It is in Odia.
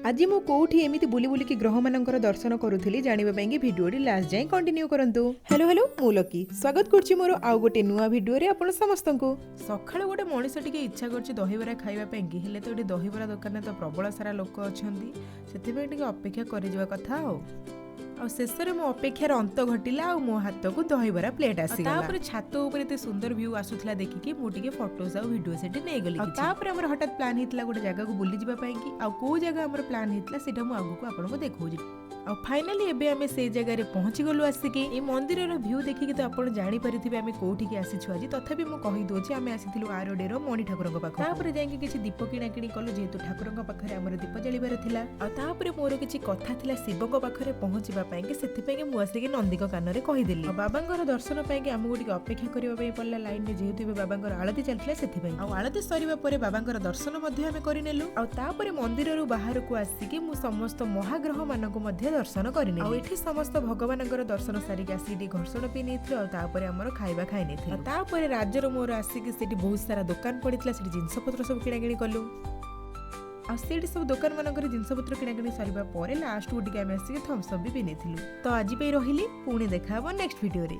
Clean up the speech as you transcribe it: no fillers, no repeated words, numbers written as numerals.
ଆଜି ମୁଁ କୋଉଠି ଏମିତି ବୁଲି ବୁଲିକି ଗ୍ରହମାନଙ୍କର ଦର୍ଶନ କରୁଥିଲି, ଜାଣିବା ପାଇଁକି ଭିଡ଼ିଓଟି ଲାଷ୍ଟ ଯାଏଁ କଣ୍ଟିନ୍ୟୁ କରନ୍ତୁ। ହ୍ୟାଲୋ ହ୍ୟାଲୋ, ମୁଁ ଲକି, ସ୍ୱାଗତ କରୁଛି ମୋର ଆଉ ଗୋଟେ ନୂଆ ଭିଡ଼ିଓରେ ଆପଣ ସମସ୍ତଙ୍କୁ। ସକାଳୁ ଗୋଟେ ମଣିଷ ଟିକେ ଇଚ୍ଛା କରୁଛି ଦହିବରା ଖାଇବା ପାଇଁକି, ହେଲେ ତ ଏଠି ଦହିବରା ଦୋକାନରେ ତ ପ୍ରବଳ ସାରା ଲୋକ ଅଛନ୍ତି। ସେଥିପାଇଁ ଟିକେ ଅପେକ୍ଷା କରିଯିବା କଥା। ଆଉ ଶେଷରେ ମୋ ଅପେକ୍ଷାର ଅନ୍ତ ଘଟିଲା ଆଉ ମୋ ହାତକୁ ଦହିବରା ପ୍ଲେଟ୍ ଆସିଗଲା। ତାପରେ ଛାତ ଉପରେ ଏତେ ସୁନ୍ଦର ଭ୍ୟୁ ଆସୁଥିଲା ଦେଖିକି ମୁଁ ଟିକେ ଫଟୋସ୍ ଆଉ ଭିଡ଼ିଓ ସେଠି ନେଇଗଲି। ଆଉ ତାପରେ ଆମର ହଠାତ୍ ପ୍ଲାନ୍ ହେଇଥିଲା ଗୋଟେ ଜାଗାକୁ ବୁଲିଯିବା ପାଇଁକି। ଆଉ କୋଉ ଜାଗା ଆମର ପ୍ଲାନ୍ ହେଇଥିଲା, ସେଇଟା ମୁଁ ଆଗକୁ ଆପଣଙ୍କୁ ଦେଖାଉଛି। ଆଉ ଫାଇନାଲି ଏବେ ଆମେ ସେଇ ଜାଗାରେ ପହଞ୍ଚି ଗଲୁ ଆସିକି। ଏଇ ମନ୍ଦିରର ଭ୍ୟୁ ଦେଖିକି ତ ଆପଣ ଜାଣିପାରିଥିବେ ଆମେ କୋଉଠିକି ଆସିଛୁ ଆଜି। ତଥାପି ମୁଁ କହିଦଉଛି, ଆମେ ଆସିଥିଲୁ ଆରଡିର ମଣି ଠାକୁରଙ୍କ ପାଖକୁ। ତାପରେ ଯାଇକି କିଛି ଦୀପ କିଣାକିଣି କଲୁ, ଯେହେତୁ ଠାକୁରଙ୍କ ପାଖରେ ଆମର ଦୀପ ଜାଳିବାର ଥିଲା। ଆଉ ତାପରେ ମୋର କିଛି କଥା ଥିଲା ଶିବଙ୍କ ପାଖରେ ପହଞ୍ଚିବା ପାଇଁକି, ସେଥିପାଇଁ ମୁଁ ଆସିକି ନନ୍ଦୀଙ୍କ କାନରେ କହିଦେଲି। ଆଉ ବାବାଙ୍କର ଦର୍ଶନ ପାଇଁକି ଆମକୁ ଟିକେ ଅପେକ୍ଷା କରିବା ପାଇଁ ପଡ଼ିଲା ଲାଇନରେ, ଯେହେତୁ ଏବେ ବାବାଙ୍କର ଆଳତି ଚାଲିଥିଲା ସେଥିପାଇଁ। ଆଉ ଆଳତି ସରିବା ପରେ ବାବାଙ୍କର ଦର୍ଶନ ମଧ୍ୟ ଆମେ କରିନେଲୁ। ଆଉ ତାପରେ ମନ୍ଦିରରୁ ବାହାରକୁ ଆସିକି ମୁଁ ସମସ୍ତ ମହାଗ୍ରହ ମାନଙ୍କୁ ମଧ୍ୟ ଦର୍ଶନ କରିନେଲି। ଆଉ ଏଠି ସମସ୍ତ ଭଗବାନଙ୍କର ଦର୍ଶନ ସାରିକି ଆସିକି ଟିକେ ଘର୍ଷଣ ପିଇ ନେଇଥିଲୁ। ଆଉ ତାପରେ ଆମର ଖାଇବା ଖାଇ ନେଇଥିଲୁ। ଆଉ ତାପରେ ରାଜର ମୋର ଆସିକି ସେଠି ବହୁତ ସାରା ଦୋକାନ ପଡ଼ିଥିଲା, ସେଠି ଜିନିଷପତ୍ର ସବୁ କିଣାକିଣି କଲୁ। ଆଉ ସେଇଠି ସବୁ ଦୋକାନ ମାନଙ୍କରେ ଜିନିଷପତ୍ର କିଣାକିଣି ସରିବା ପରେ ଲାଷ୍ଟକୁ ଟିକେ ଆମେ ଆସିକି ଥମ୍ସଅପ୍ ବି ପିଇ ନେଇଥିଲୁ। ତ ଆଜି ପାଇଁ ରହିଲି, ପୁଣି ଦେଖା ହବ ନେକ୍ସଟ ଭିଡ଼ିଓରେ।